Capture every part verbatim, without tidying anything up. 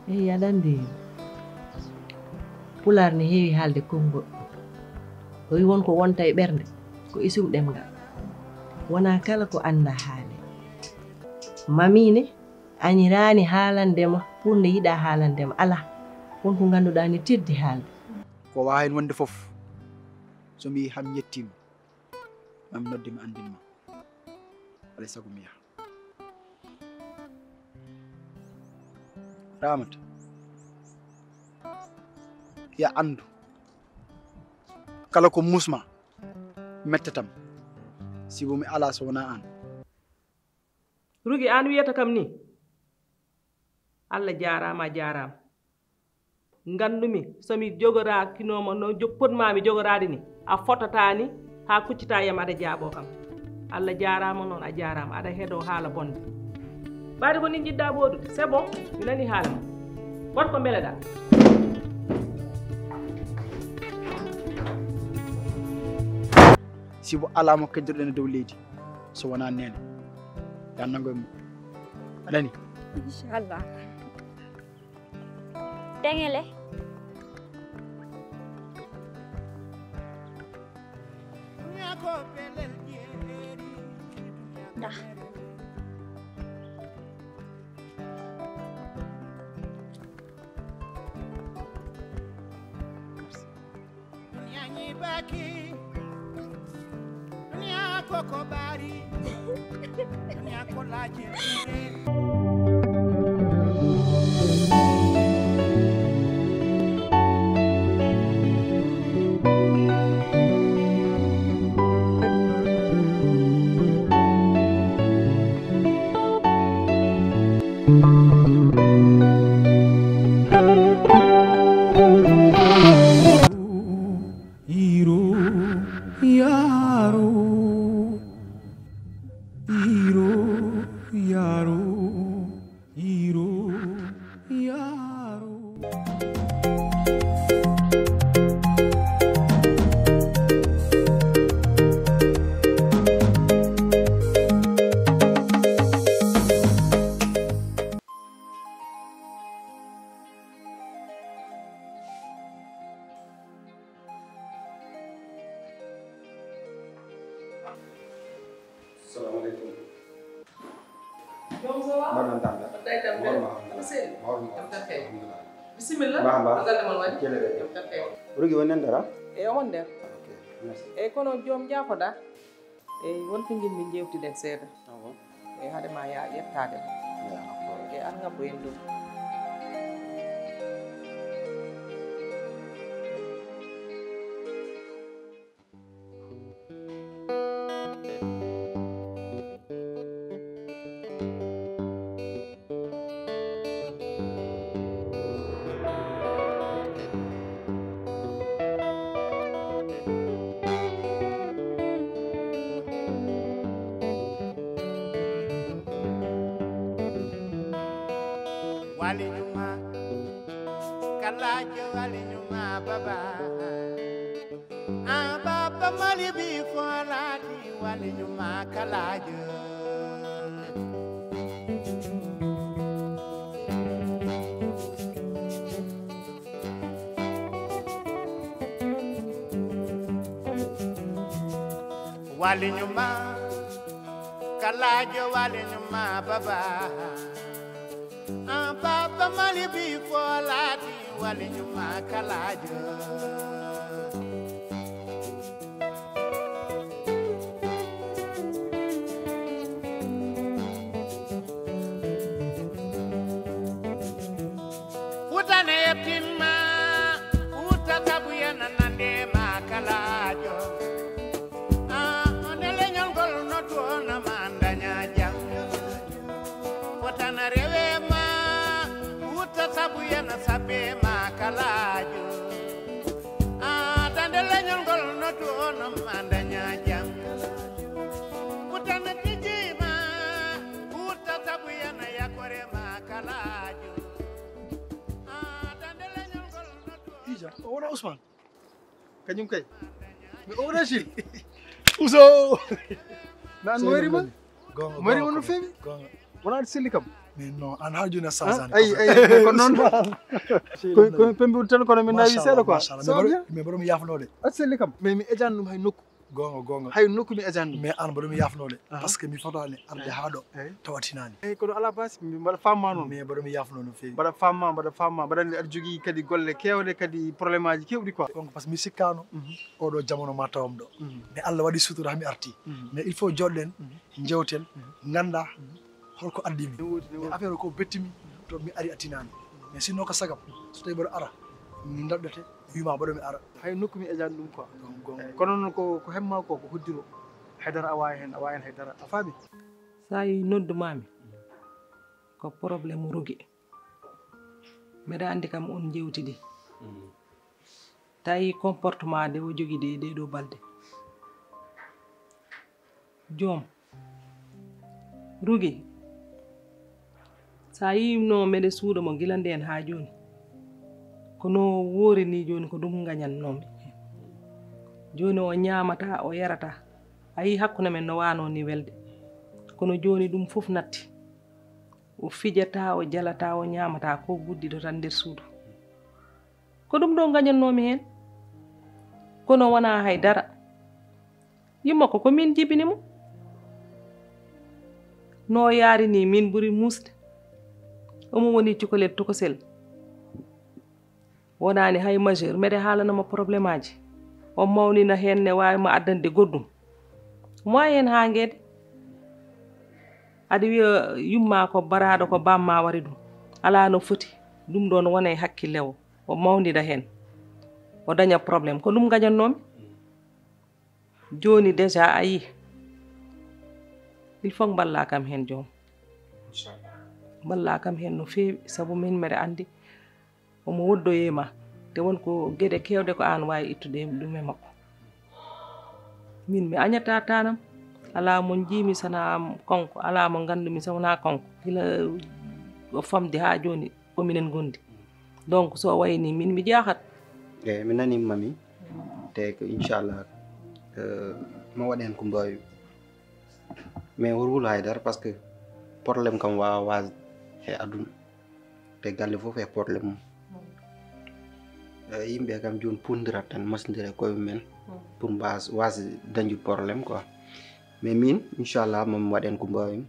Eyi, aɗa anndi, Pulaar ne heewi haalde konngol. O wi won ko wonta e ɓernde, ko isum ɗemngal. Wonaa kala ko anndaa haale. Mami ne añiraani haalande ma pour nde yiɗaa haalande ma. Alaa. Won ko ngannduɗaa ne teddi haalde. Ko waawi heen wonde fof, so mi yii ham yettiima, mami nodde mi anndin ma. Alaa e sago mi yaha. Ramata, ya anndu, kala ko musma mettatam, sibu mi alaa so wonaa aan. Rugi, aan wiyata kam ni? Allah jaaraama, a jaaraama. Nganndumi, so mi jogoraakinooma no jo-, potmaami jogoraade ni, a fotataa ni haa kuccitaa yam aɗa jaaboo kam. Allah jaaraama noon, a jaaraama, aɗa heɗoo haala bonde. Ɓaade ko nin jiɗɗaa ɓooydude, c'est bon, mi nanii haala ma. Waɗ ko mbeleɗaa. Sibu alaa mo keddoɗen e dow leydi, so wonaa neene. Yo a nanngu e mum. A nanii? Inchallah. Deŋele. Dah. Duniya ñiibaaki, duniya koko ɓaari, duniya ko laaji ɗuuɗe. Iro, yaro, iro, yaro, iro, yaro. Salamu aleykum. Jom so wa? Mbaɗon tamɓe? Wallaay tamɓe. Mawɗo ma, alhamdulillah. Seydi. Mawɗo ma. Jom tan kay. Alhamdulillah. Bisimilla. Mbaa, mbaa. Ko galle mon waɗi? Jele ɓe. Jom tan kay. Rugi woni nder? E omo nder. Ok, merci. Eyi, kono joom jaafoɗaa. Eyi, won ko njiɗmi njeewtiden seeɗa. Ah bon? Eyi, hade ma ya-, yettaade. Ya, d'accord. Eyi, an ngabbo en ɗum. Wali Juma, Kalajo Wali Juma, baba. Ah, baba Mali bi fo laati Wali Juma Kalajo. Wali Juma, Kalajo Wali Juma, baba. Ah, baba Mali bi fo laati Wali Juma Kalajo. Futa ne yettimma, Futa sabu yana nande ma Kalajo. Ah, on e leñol ngol no toona ma daña jam. Fotana rewe ma, Futa sabu yana sabe ma Kalajo. Ah, dande leñol ngol no toona ma daña jam. Futa na tiji ma, Futa sabu yana yakore ma Kalajo. Ah, dande leñol ngol no toona. Ija, o wona Ousmane. Kañum kay. Mi o wona Gilles. Uso. Na an moyri ma? Gonga, moyri ma no feewi? Gonga. Wona aɗa selli kam? Mais non, an haa jooni a changé ani. Ay, ay, ay, ko noon. Ko, ko pembe tan kono min nawi seeɗa quoi. Machallah. Mais mboɗo mi yaafnoo de. Aɗa selli kam. Mais mi ejaani ɗum hay nokku. Goonga, goonga. Hay nokku mi ejaani ɗum. Mais an mboɗo mi yaafnoo de. Aha. Parce que mi fotaani arde haa ɗo tawa tinaani. Eyi, kono alaa baasi, mi mbaɗa famma noon. Mais mboɗo mi yaafnoo no feewi. Mbaɗa famma, mbaɗa famma, mbaɗa anndi aɗa jogii kadi golle keewɗe, kadi problème aji keewɗi quoi. Donc, parce que mi sikkaano, oɗo jamano ma tawam ɗo. Mais Allah waɗi sutura haa mi arti. Mais il faut jooɗɗen, njewten, ngannda holko addi mi. Mais affaire o ko betti mi, to mi ari a tinaani. Mais sinon ko sagam, so tawi mboɗo ara, mi daɗɗete, mi wima mboɗo mi ara. Hay nokku mi ejaani ɗum quoi. Eyi, kono noon ko, ko hemma ko, ko hoddiro. Haydara a waawi heen, a waawi heen haydara. A faami? Sa yi noddu mami, ko problème rugi. Mbeɗa anndi kam on njewtidi. Tawi comportement de o jogii de, ɗee ɗoo balɗe. Joom, rugi, sa yiino mbeɗa suuɗa mo gila ndeen haa jooni, ko no woori ni jooni ko ɗum ngañannoomi. Jooni o ñaamataa, o yarataa. A yii hakkunde men no waano ni welde. Kono jooni ɗum fof natti. O fijataa, o jalataa, o ñaamataa, ko guddiɗo tan nder suudu. Ko ɗum ɗo ngañannoomi heen. Kono wonaa hay dara. Yumma ko, ko min jibini mo. No yaari ni min ɓuri muusde. Omo woni cukalel tokosel. Wonaani hay majeur, mbeɗa haalanamo problème aji. O mawnina heen ne waawi ma addande goɗɗum. Mo wawi heen haangeede. Aɗa wiya yumma ko baraaɗo, ko bamma wari ɗum. Alaa no foti. Ɗum ɗoon wona e hakkille o. O mawnida heen. O daña problème. Ko ɗum ngañannoomi. Jooni déjà a yii. Il faut mballa kam heen joom. Inchallah. Mballa kam heen no feewi, sabu min mbeɗa anndi omo woddoyee ma. Te won ko geɗe keewɗe ko aan waawi ittude ɗum e makko. Min mi añataa tanam. Alaa mo njiimi sana kanko, alaa mo nganndumi sana kanko. Gila o famdi haa jooni, ko minen ngondi. Donc, so o wayi ni, min mi jaaxat. Eyi, mi nanii mami. Te ko inchallah, eh, ma waɗ heen ko mbaawi. Mais wor wul haydara, parce que problème kam waawa waasde he aduna. Te galle fof he problème mum. Eh, yimɓe kam jooni punndirat tan, masindira e koye mumen pour mbaas-, waasde dañde problème quoi. Mais min, inchallah, mami waɗ heen ko mbaawi,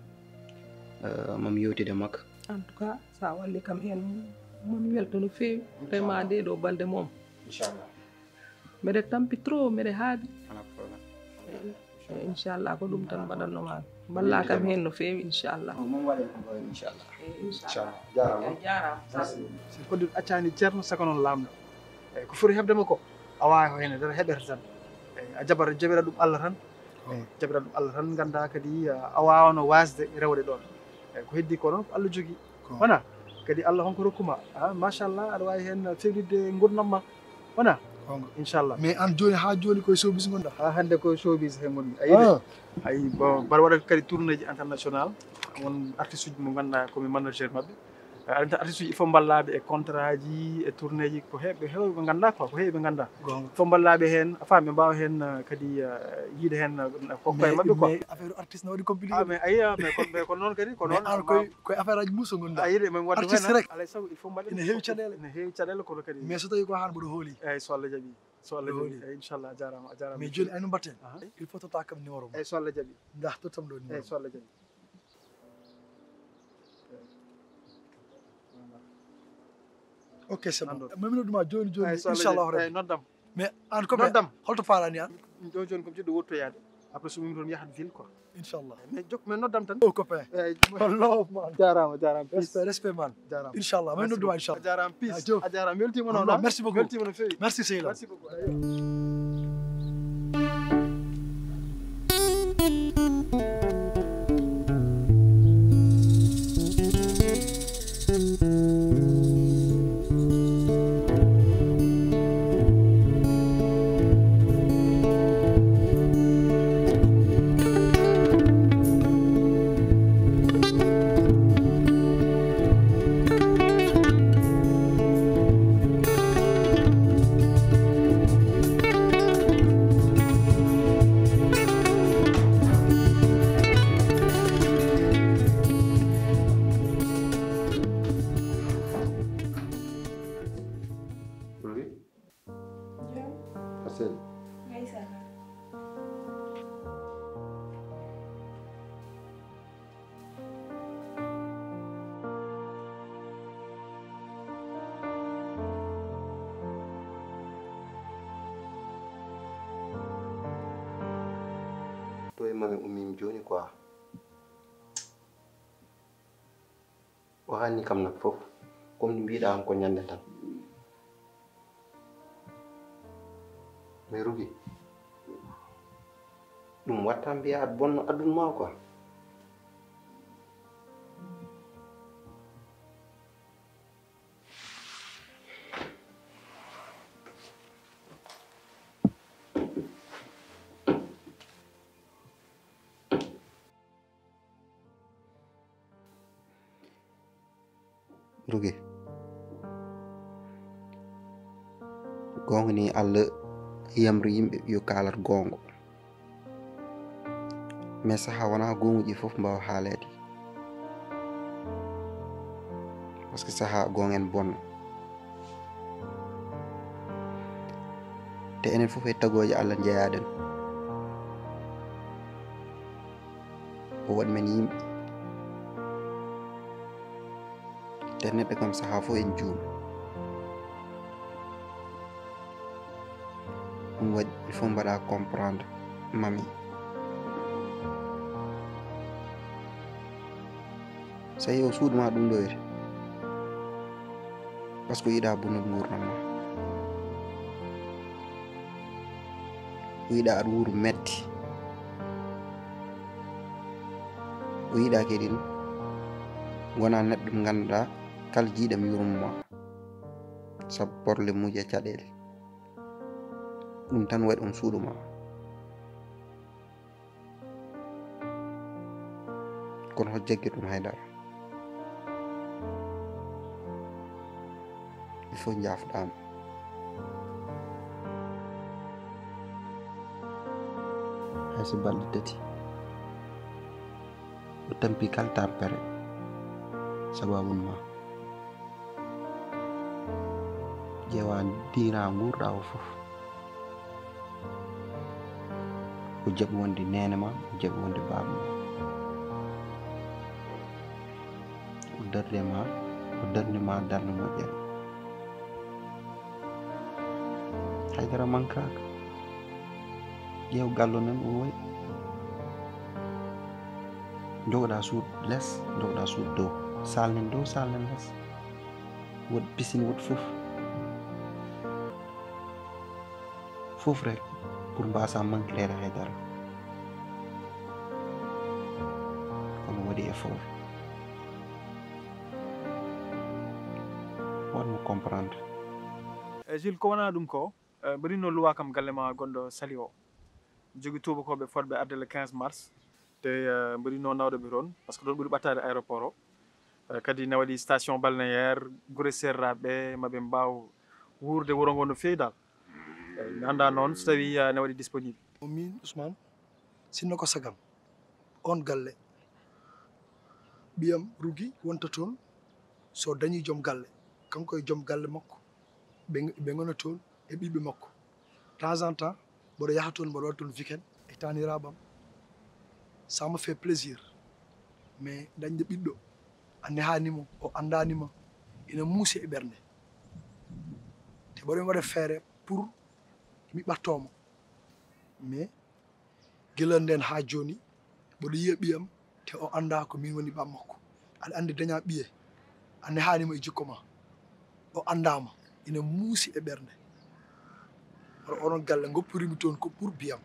eh, mami yewtida makko. En tout cas, sa walli kam heen, mami welto no feewi. Vraiment, ɗee ɗoo balɗe moom. Inchallah. Mbeɗa tampi trop, mbeɗa haaɗi. Alaa problème. Eyi, inchallah, ko ɗum tan mbaɗanno ma. Mballa kam heen no feewi, inchallah. Mami waɗ heen ko mbaawi, inchallah. Eyi, inchallah. Inchallah. Jaaraama. Eyi, jaaraama. Merci. Si ko ɗum accani Ceerno, saka noon laamɗo. Eyi, ko foti heɓde mo ko, a waawi ko heen dara, heɓete tan. Eyi, a jaɓat, jaɓira ɗum Allah tan. Eyi, jaɓira ɗum Allah tan, ngannda kadi, a, a waawano waasde rewde ɗoon. Eyi, ko heddi ko noon, ko Allah jogii. Wona? Kadi Allah honko rokkuma? Ah, machallah, aɗa waawi heen fewnitde ngurndan ma. Wona? Goonga. Inchallah. Mais aan jooni, haa jooni koye showbiz ngonɗaa? Haa hannde koye showbiz he ngonmi. A yiɗi? Ah. Ayi, bon, mbaɗa waɗa kadi tournée ji international. Won artiste uji mo ngannduɗaa ko mi manager maɓɓe. Eh, aɗa anndi artiste uji, il faut mballaaɓe e contrat ji, e tournée ji, ko heewɓe, heewɓe ɓe ngannduɗaa quoi, ko heewɓe ɓe ngannduɗaa. Goonga. Il faut mballaaɓe heen, afaa ɓe mbaawa heen, eh, kadi, eh, yiide heen, eh, ko koye maɓɓe quoi. Mais affaire artiste na waɗi compliqué. Ah, mais ayi, ah, mais kon, mais kon noon kadi, ko noon. Mais aan koye, koye affaire aji muuso ngonɗaa. A yiɗi, min waɗde artiste heen, rek. Alaa e sago, il faut mbaɗen. Ene heewi caɗeele. Ene heewi caɗeele kono kadi. Mais so tawi ko haan mboɗo hooli. Eyi, so Allah jaɓi. So Allah jaɓi. Eyi, inchallah, a jaaraama, a jaaraama. Mais jooni ay no mbaɗten. Aha. Il faut totta kam numéro ma. Eyi, so Allah jaɓi. Ndah, tottam ɗo numéro. Eyi, so Allah jaɓi. Ok, c'est bon. Mami nodduma jooni, jooni, inchallah. Eyi, noddam. Mais aan ko noddam. Holto faalani aan? Ɗo jooni ko mi jiɗɗo wottoyaade. Après, so mi toon yahat ville quoi. Inchallah. Mais jok, mais noddam tan. Oh, copain. Eyi. Love, man. Jaaraama, jaaraama. Peace. Respect, respect, man. Jaaraama. Inchallah. Merci beaucoup. Inchallah. A jaaraama, peace. A jaaraama. Weltiima noon, ah. Merci beaucoup. Weltiima no feewi. Merci, Seyla. Merci beaucoup. Mi ummiima jooni quoi. O haalni kam nak fof, comme no mbiɗa am ko ñande tan. Mais Rugi, ɗum watta mbiya aɗa bonno aduna ma quoi. Rugi, goonga ni Allah yamri yimɓe yo kaalat goonga. Mais saha wona goonguji fof mbawa haaleede. Parce que saha goonga en bonno. Te enen fof e tagooje Allah njeyaɗen. O waɗi men yimɓe. Te neɗɗo kam saha fof en juum. Ɗum waɗi il faut mbaɗa comprendre mami. Sa yehi o suudu ma ɗum ɗo wiyete. Parce que o yiɗa bonnude nguurdam ma. O yiɗa aɗa wuuru metti. O yiɗa kadi gona neɗɗo mo ngannduɗa kala jiiɗam yurmo ma. Sabu problème uji e caɗeele. Ɗum tan waɗi on suudu ma. Kono hoto jagge ɗum haydara. Il faut jafɗama. Hay so balɗe tati o tampi kala tampere sababu ma. Ƴeewa dina nguurɗa o fof. O jaɓi wonde neene ma, o jaɓi wonde baaba ma. O darde ma, o darde ma darde moƴƴere. Haydara mankaaka. Ƴeew gallo nan o wayi. Jogoɗa suud les, jogoɗa suud dow. Salnen dow, salnen les. Woɗ piscine, woɗ fof. Fof rek pour mbasa manquereede haydara. Kono waɗi effort. Waɗmo comprendre. E Jules, ko wona ɗum ko, eh, mbaɗino luwa kam galle ma gonɗo Sali o. Jogi tuubakooɓe fotɓe arde le quinze mars. Te, eh, mbaɗino nawde ɓe toon, parce que ɗoon ɓuri ɓattaade aéroport o. Eh, kadi ne waɗi station balnéaire, gure seerraaɓe, maɓe mbaaw wuurde wuro ngo no feewi dal. Eh, mi annda noon so tawi, eh, ne waɗi disponible. O miin Ousmane, sinno ko sagam, oon galle, ɓiyam Rugi wonta toon, so dañi joom galle, kanko e joom galle makko, ɓe, ɓe ngona toon e ɓiɓɓe makko. Temps en temps, mboɗo yaha toon, mboɗo waɗa toon weekend e taaniraaɓam. Ça me fait plaisir. Mais dañde ɓiɗɗo, a nehaani mo, o anndaani ma, ina muusi e ɓernde. Te mboɗo mi waɗa feere pour mi ɓattoo mo. Mais gila ndeen haa jooni, mboɗo yiya ɓiyam, te o anndaa ko miin woni ɓam makko. Aɗa anndi daña ɓiye, a nehaani mo e jikko ma. O anndaama, ina muusi e ɓernde. Oɗo, oɗon galle ngoppirimi toon ko pour biyam.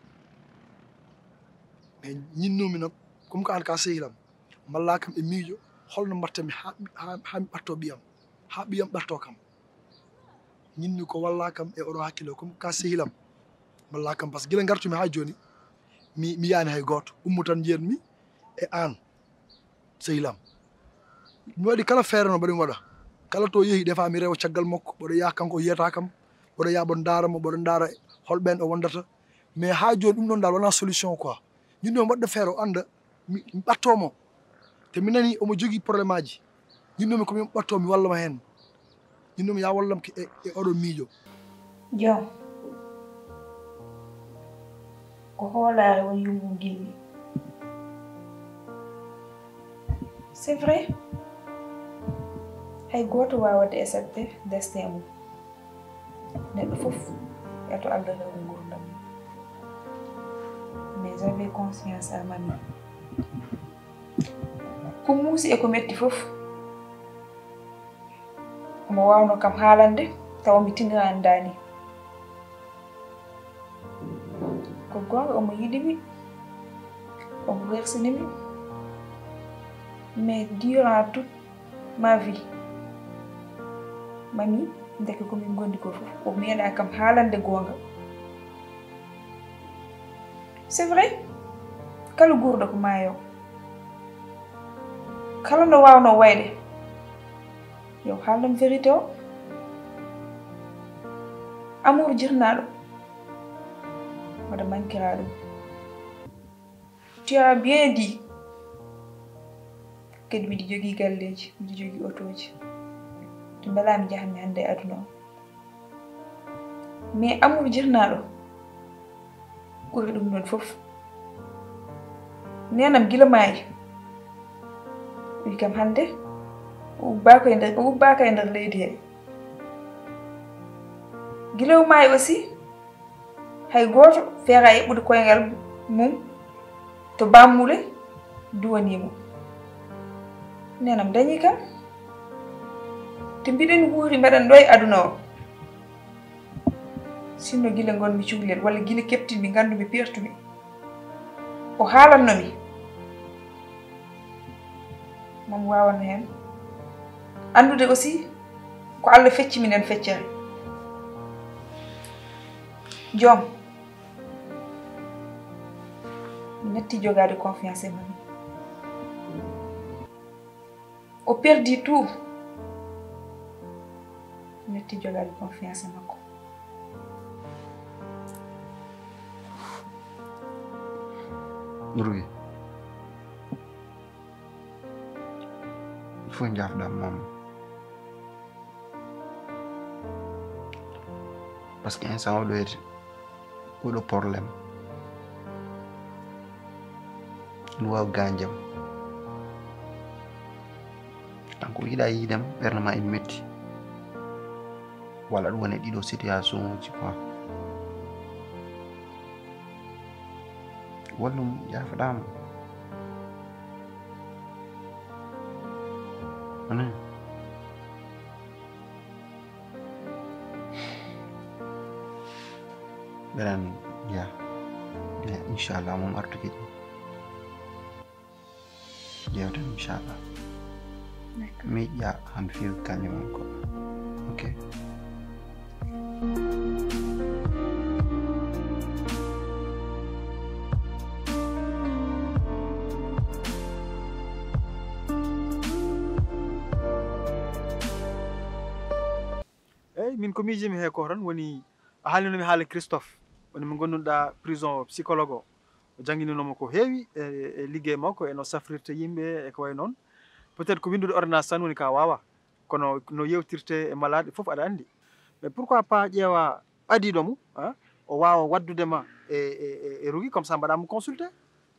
Mais ñinnoomi noon, comme ko aan ka sehilam, mballa kam e miijo, holno mbaɗtami haa, haa, haa mi ɓatto ɓiyam, haa ɓiyam ɓatto kam. Ñinmi ko walla kam e oɗo hakkille, comme ka sehilam, mballa kam, parce que gila ngartumi haa jooni, mi, mi yaani hay gooto. Ummo tan njiyanmi e aan, sehilam. Mi waɗi kala feere no mbaɗi mi waɗa. Kala to yehi, des fois mi rewa caggal makko, mboɗo yaha kanko o yiyata kam, mboɗo yaha mboɗo ndaara mo, mboɗo ndaara hol ɓeen o wondata. Mais haa jooni ɗum ɗoon dal wonaa solution quoi. Ñinno mi waɗde feere o annda, mi, mi ɓatto mo. Te mi nani omo jogii problème aji. Ñinno mi ko mi ɓatto mi walla ma heen. Ñinno mi ya wallam ke e, e oɗo miijo. Joom. Ko hoolaare woni yummum gilli. C'est vrai. Hay gooto waawata accepter destin mum. Neɗɗo fof e to Allah rewri nguurndam mum. Mais J'avais confiance à Mami. Ko muusi e ko metti fof, omo waawno kam haalande, tawa mi tiniraani daani. Ko goonga, omo yiɗi mi, omo wersini mi. Mais durant toute ma vie, Mami, ndeke ko min ngondi ko fof, o meeɗa kam haalande goonga. C'est vrai, kala guurɗo ko maayo. Kala no waawnoo wayde, yo haalnam vérité o. Amour jirnaaɗo, wata mankira ɗum. Tu as bien dit. Kadi miɗo jogii galleeji, miɗo jogii otooji. Ɗi mbelaa mi jahanmi hannde e aduna o. Mais amour jirnaaɗo ɓuri ɗum ɗon fof. Neenam gila maayi, wi kam hannde o ubbaaka e nder, o ubbaaka e nder leydi he. Gila o maayi aussi, hay gooto feera eɓɓude koyngal mum to Bammule duwanii mo. Neenam dañii kam. Te mbiɗen nguuri mbeɗen ɗo e aduna o. Sinno gila ngonmi cuklel walla gila keɓtinmi, nganndumi, peertumi, o haalanno mi, mami waawanno heen anndude aussi ko Allah fecci minen feccere. Joom, mi natti jogaade confiance e Mami. O perdi tout. Mi natti jogaade confiance e makko. Rougui, il faut njaafɗaa maam. Parce que instant oɗo eti oɗo problème, no waawi gañjam. Kanko yiɗa yiidam, ɓernde ma ene metti. Walla ɗum woni ɗiɗo situation uji quoi. Wallum, yaafoɗaama. Amin. Mbeɗen njiya. Inchallah, mom artuki ɗum. Yewten inchallah. D'accord. Mi yiɗa han feewi kañum on ko. Ok. Eyyi, min ko miijimi he ko tan woni a haalninomi haala Christophe, woni mo ngannduɗaa prison psychologue o. O janngininooma ko heewi e e liggey makko e no safrirta yimɓe e ko wayi noon. Peut-être ko winndude ordonnance tan woni ka waawa, kono no yewtirte e malade fof aɗa anndi. Mais pourquoi pas ƴeewa ɓadiiɗo mo, o waawa waɗdude ma e e e Rougui, comme ça mbaɗaa mo consulté.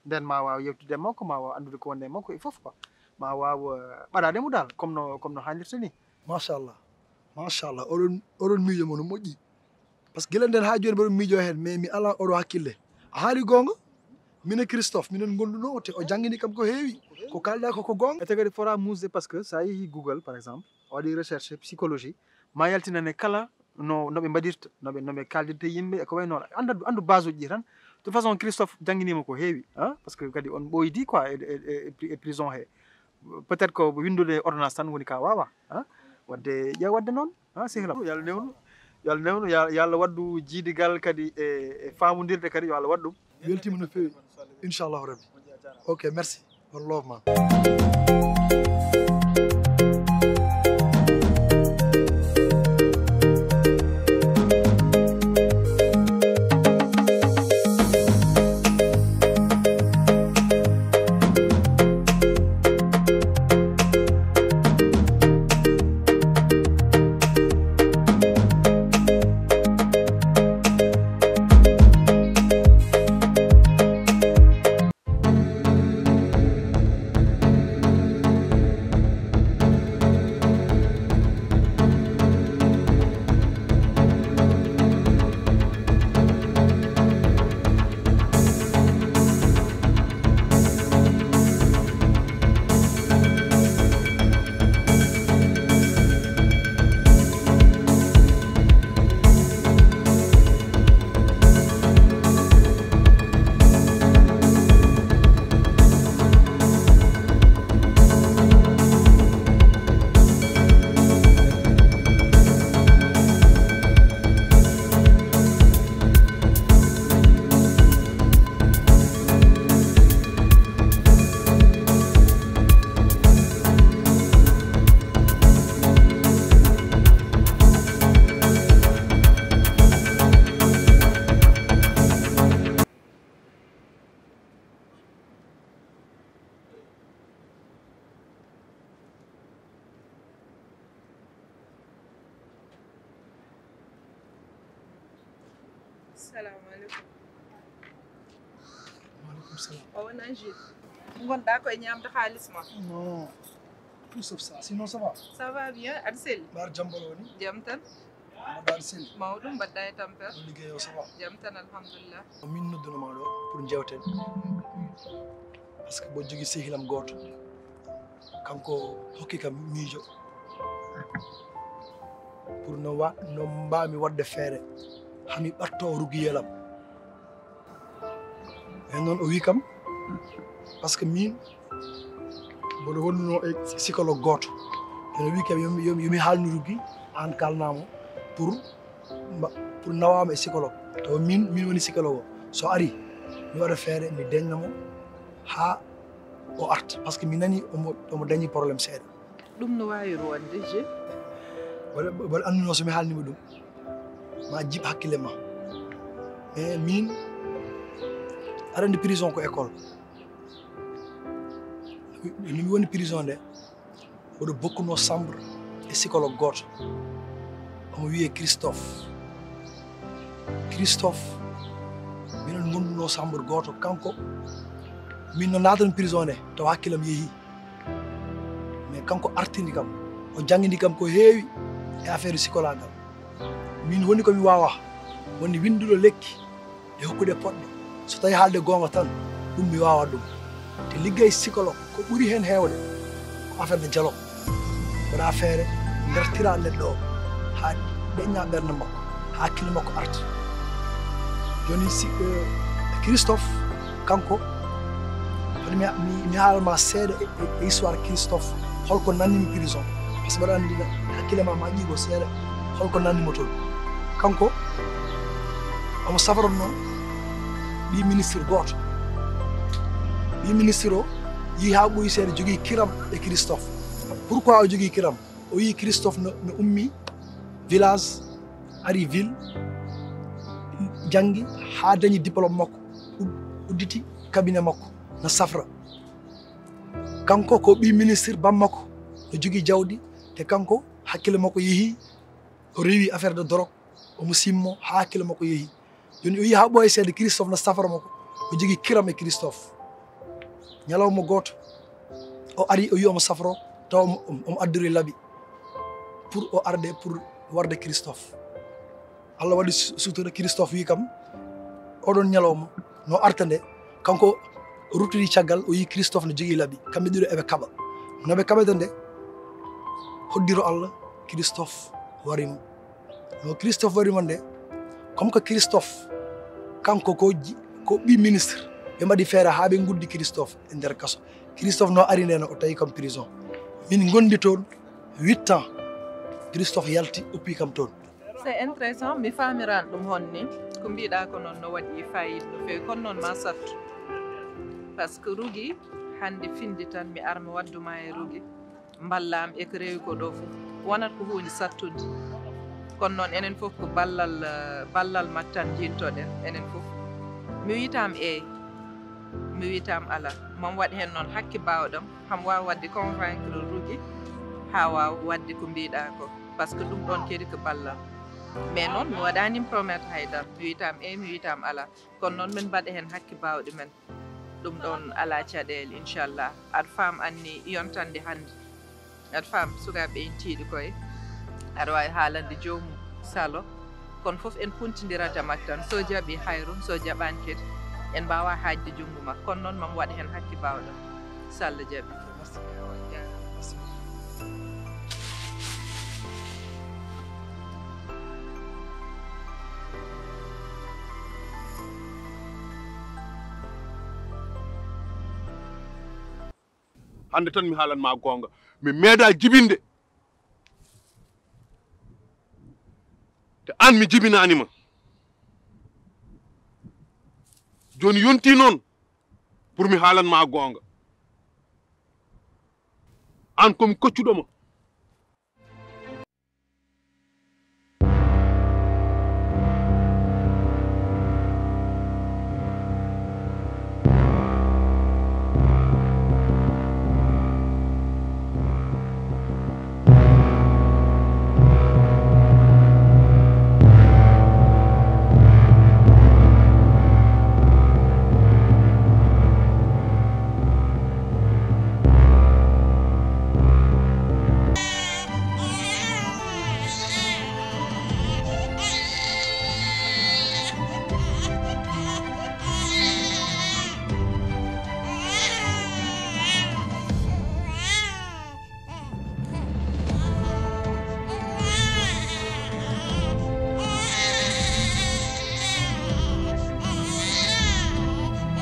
Nden ma waaw yewtidde e makko, ma waaw anndude ko wonde e makko e fof quoi. Ma waaw ɓadaade mo daal comme no comme no haanirta ni. Machallah, machallah, oɗon oɗon miijo mo no moƴƴi. Parce que gila nden haa jooni mboɗon miijo heen, mais mi alaa oɗo hakkille. A haali goonga. Min e Christophe minen ngondunoo, te o janngini kam ko heewi. Ko kaalɗaa ko ko goonga. Ete kadi fora musde parce que so a yehii Google par exemple, a waɗii recherche psychologie, ma yaltinane kala no no ɓe mbaɗirta, no ɓe no ɓe kaaldirta e yimɓe e ko wayi noon. Anndu anndu base uji ɗi tan. De toute façon Christophe jannginiima ko heewi, par ce que kadi on ɓooydi quoi e e e prison he. Peut être ko winndude ordonnance tan woni ka waawa. Waɗde ƴeew waɗde noon, sehlam. Yo Allah newnu, yo Allah newnu, yo Allah waɗdu jiidigal kadi e e faamondirde kadi yo Allah waɗ ɗum. Mi weltiima no feewi, inchallahu rabbi. Ok, merci. One love man. Salamu aleykum. Waaleykum salam. O wona juif. Ngonɗa koye ñamde haalis ma? Non. Tout sauf ça. Sinon, ça va? Ça va bien. Aɗa selli? Mbar jambal woni? Jam tan. Mbaɗɗa aɗa selli? Mawɗum, mbaɗɗa e tampere? No liggey o, ça va? Jam tan, alhamdulillah. Min noddunoma ɗo pour jewten. Parce que mboɗo jogii sehilam gooto. Kanko hokki kam miijo. Pour no wa-, no mbaami waɗde feere. Hami ɓatto rugiyelam. Ɓen noon o wi kam, parce que min mboɗo wonduno e psychologue gooto. Ene wi kam yomi, yomi, yomi haalnu ruggi, aan kaalnamo pour mba-, pour nawama e psychologue. Tawa min, min woni psychologue o. So ari, mi waɗa feere, mi deñna mo haa o arta. Parce que mi nani omo, omo dañi problème seeɗa. Ɗum no waawi wonde je. Mboɗo, mboɗo annduno so mi haalnima ɗum, ma jiɓ hakkille ma. Mais min, aɗa anndi prison ko école. No mi woni prison nde, mboɗo bokkuno chambre e psychologue gooto. Omo wiyee Christophe. Christophe, minen ngonduno chambre gooto. Kanko, min no naatan prison nde, tawa hakkillam yehi. Mais kanko artini kam, o janngini kam ko heewi e affaire sikolagal. Min woni ko mi waawa, woni winndude lekki e hokkude poɗɗe. So tawi haalde goonga tan, ɗum mi waawa ɗum. Te liggey psychologue ko ɓuri heen heewde ko affaire de dialogue. Mbaɗa feere, ndartira neɗɗo o haa deñña ɓernde makko, haa hakkille makko arta. Jooni si, eh, Christophe, kanko, foti mi, mi, mi haalma seeɗa e, e, e histoire Christophe, holko nannimi prison. Parce que mbaɗa anndi hakkille ma, ma ƴiiɓo seeɗa, holko nannimo toon. Kanko, omo safarotno ɓii ministre gooto. Ɓii ministre o, yii haa ɓooyi seeɗa, jogii kiram e Christophe. Pourquoi o jogii kiram? O yii Christophe no, no ummi village, ari ville, janngi haa dañi diplôme makko, ud-, udditi cabinet makko, no safra. Kanko ko ɓii ministre bammakko, no jogii jawdi, te kanko hakkille makko yehi, o rewi affaire de drogue, omo simmo haa hakkille makko yehi. Jooni o yii haa ɓooya seeɗa Christophe no safara mo ko, o jogii kiram e Christophe. Ñalawma gooto, o ari, o yii omo safro, tawa omo, omo, omo addori laɓi pour o arde, pour warde Christophe. Allah waɗi su-, sutura, Christophe wii kam, oɗon ñalawma no arta nde, kanko o ruttidi caggal, o yii Christophe no jogii laɓi, kamɓe ɗiɗo eɓe kaɓa. No ɓe kaɓata nde, hoddiro Allah, Christophe wari mo. No Christophe wari mo nde, comme que Christophe, kanko ko ji-, ko ɓii ministre, ɓe mbaɗi feere haa ɓe nguddi Christophe e nder kaso. Christophe no ari nde, no o tawi kam prison. Min ngondi toon huit ans. Christophe yalti, oppi kam toon. C'est intéressant, mi faamiran ɗum honni. Ko mbiɗa ko noon no waɗi fayida no feewi, kono noon ma sattu. Parce que rugi, hannde findi tan mi ar mi waddu ma e rugi. Mballam e ko rewi ko ɗo fof. Wonat ko huunde sattunde. Kono noon enen fof ko ballal, eh, ballal mak tan njintoɗen, enen fof. Mi wiytaam eey, mi wiytaam alaa. Mam waɗ heen noon hakke baawɗam, ham waawa waɗde convaincre rugi, haa waawa waɗde ko mbiɗa ko. Parce que ɗum ɗoon kadi ko ballal. Mais noon mi waɗaani promettre haydara. Mi wiytaam eey, mi wiytaam alaa. Kono noon min mbaɗa heen hakke baawɗe men. Ɗum ɗoon alaa caɗeele, inchallah. Aɗa faam anni yontande hannde. Aɗa faam sukaaɓe en tiiɗi koye. Aɗa waawi haalande joomum salo. Kono fof en puntindirat e mak tan. So jaɓii hayrun, so jaɓaani kadi, en mbaawaa haajde junngo mak. Kono noon mam waɗ heen hakke baawɗam. So Allah jaɓii. Hannde tan mi haalan ma goonga, mi meeɗa jibinde. Te aan mi jibinaani ma. Jooni yontii noon pour mi haalan ma goonga. Aan ko mi koccuɗo ma.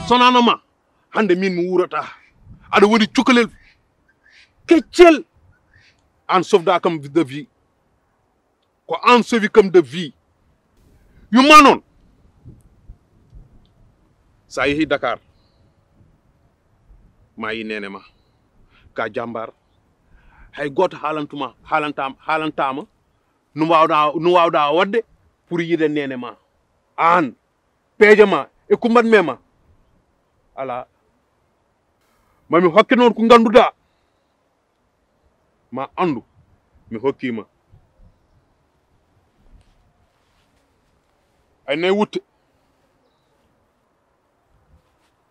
sonanama. Hande min mi wuurata. Aɗa woni cukalel keccel. An sofda kam de vie. Ko an sofi kam de vie. Yumma noon. Sa yehi Dakar, ma yi nene ma. Ka jambar. Hay goto haalantuma, haalantama, haalantama. No wawɗa, no wawɗa wadde pour yiide nene ma. An, peeje ma, e kumbat me ma. Ala. Mami hokke noon ko ganduɗa. Ma andu, mi hokkima. Ay nay wutte.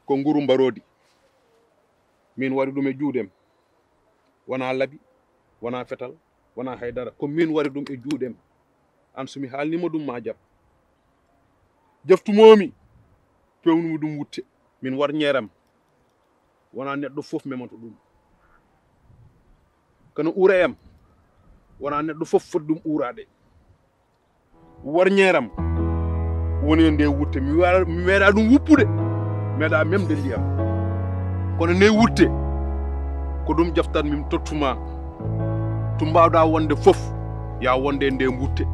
Ko nguru mbarodi. Min waɗi ɗum e juuɗem. Wona labi, wona fetal, wona haydara. Ko min waɗi ɗum e juuɗem. An so mi haalnima ɗum ma jab. Jaftumomi, pewnumi ɗum wutte. Min war ñeeram. Wona neɗɗo fof memato ɗum. Kono uura em, wona neɗɗo fof foti ɗum uurade. War ñeeram woni e nde wutte. Mi wa-, mi meeɗa ɗum wuppude. Meeɗa memde ndiyam. Kono nde wutte, ko ɗum jaftat min tottuma. To mbawɗa wonde fof, ya wonde e nde wutte.